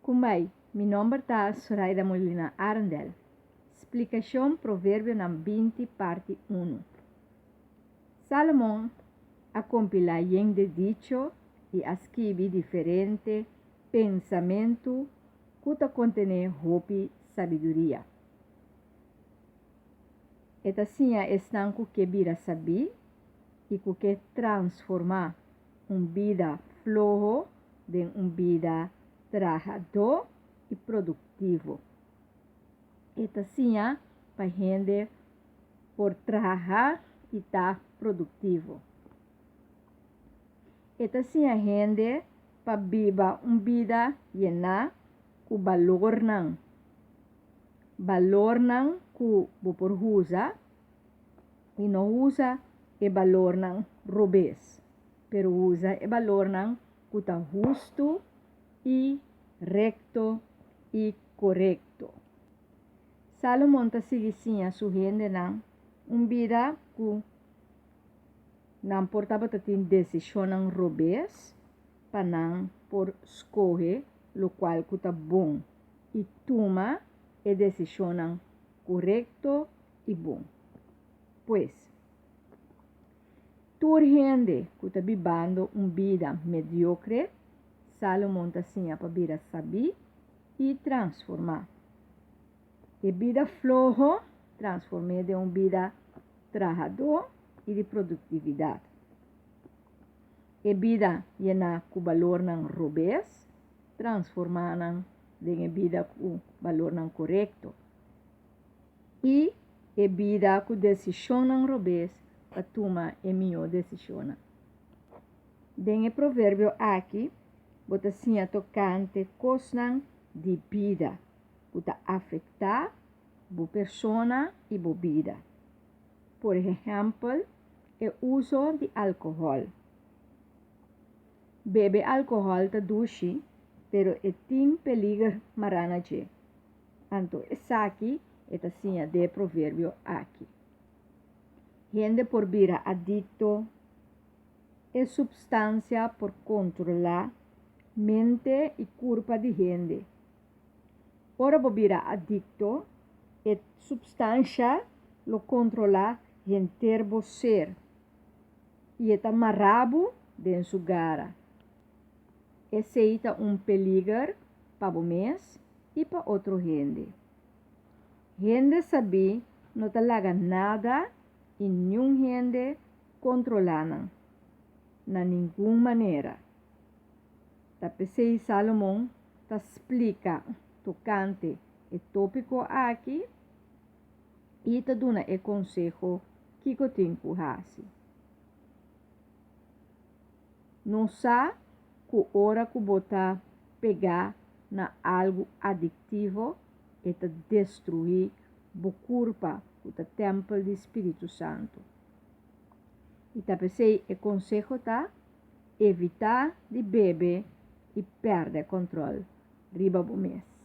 Kumbai, mi nomber ta Soraida Molina Arendel. Splikashon Proverbionan 20 parti 1. Salomon a kompilá yen de dicho i a skibi diferente pensamentu ku ta kontené hopi sabiduria. E ta siña esnan ku ke bira sabí i ku ke transformá un bida floho den un bida trahadó i produktivo. E ta siña pa hende por traha i ta produktivo. E ta siña hende pa biba un bida yená ku balornan, balornan ku bo por usa i no usa e balornan robes, pero usa e balornan ku ta hustu i rekto i korekto. Salomon ta sigui siña su hendenan un bida ku nan por tabata tin desishonnan robes pa nan por skohe lokual ku ta bon i tuma e desishonnan korekto i bon. Pues, tur hende ku ta bibando un bida mediokre, Salomon ta siña pa bira sabí i transformá. E bida floho transform'é den un bida trahadó i di produktividat. E bida yená ku balornan robes, transformá nan den e bida ku balornan korekto. I e bida ku desishonnan robes pa tuma e mihó desishonnan. Den e proverbio aki bo ta siña tokante kosnan di bida ku ta afektá bo persona i bo bida. Por ehèmpel, e uso di alkohòl. Bebe alkohòl ta dushi, pero e tin peliger mará na dje. Anto esaki e ta siña den e proverbio aki. Hende por bira adikto, e supstansia por kontrolá mente i kurpa di hende. Ora bo bira adikto, e supstansha lo kontrolá henter bo ser i e ta mará bo den su gara. Esei ta un peliger pa bo mes i pa otro hende. Hende sabí no ta laga nada i niun hende kontrolá nan, na ningun manera. Ta p'esei Salomon ta splika tokante e tópiko aki i ta duna e konseho kiko tin ku hasi. Nos sa ku ora ku bo ta pegá na algu adiktivo, e ta destruí bo kurpa ku ta tèmpel di spiritu santu. I ta p'esei e konseho ta, evitá di bebe i pèrdè kòntròl riba bo mes.